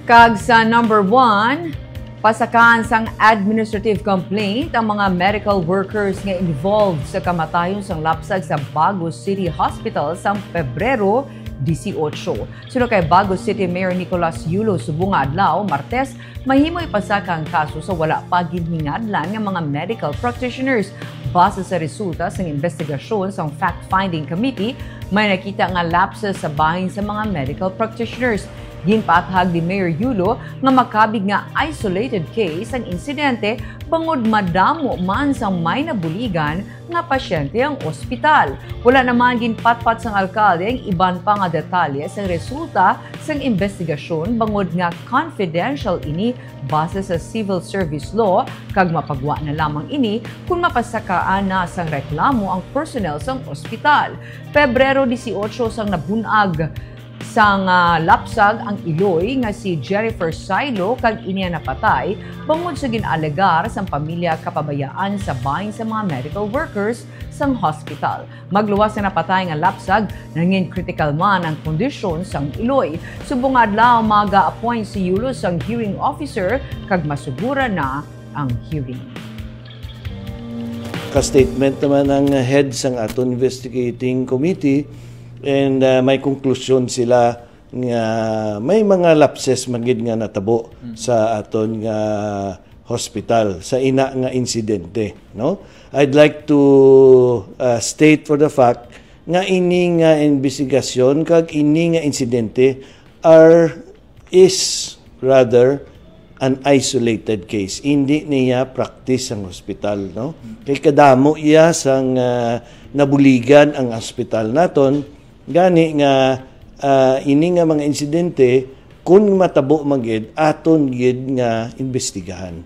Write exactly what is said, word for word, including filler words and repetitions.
Kag sa number one, pasakaan sang administrative complaint ang mga medical workers nga involved sa kamatayon sang lapsag sa Bago City Hospital sang Pebrero dieciocho. Suno kay Bago City Mayor Nicolas Yulo, subong nga adlaw, Martes, mahimo ipasaka ang kaso sa wala pa ginhingadlan nga mga medical practitioners. Base sa resulta sang investigasyon sang fact-finding committee, may nakita nga lapses sa bahin sa mga medical practitioners. Ginpaathag ni Mayor Yulo nga makabig nga isolated case ang insidente bangod madamo man sang may nabuligan nga pasyente ang ospital. Wala naman ginpatpat sang alkalde ang iban pa nga detalye sang resulta sang investigasyon bangod nga confidential ini base sa civil service law, kag mapagwa na lamang ini kon mapasakaan na sang reklamo ang personnel sang ospital. Pebrero dieciocho sang nabun-ag sang, ah, lapsag ang iloy nga si Jennifer Silo, kag ini ang napatay bangod sa gin-alegar sang pamilya kapabayaan sa bahin sa mga medical workers sang hospital. Magluwas nga napatay nga lapsag, nangin critical man ang kondisyon sang iloy. Subong nga adlaw, maga-appoint si Yulo sang hearing officer kag masuguran na ang hearing. Ka-statement naman ang head sang aton investigating committee, and, ah, may konklusyon sila nga may mga lapses man gid nga natabo sa aton nga hospital sa ina nga insidente, no? I'd like to, uh, state for the fact nga ini nga investigasyon kag ini nga insidente are, is rather an isolated case. Hindi niya practice ang hospital, no? Kay kadamo iya sang, ah, nabuligan ang hospital naton, gani nga, ah, ini nga mga insidente, kung matabo man gid, aton gid nga imbestigahan.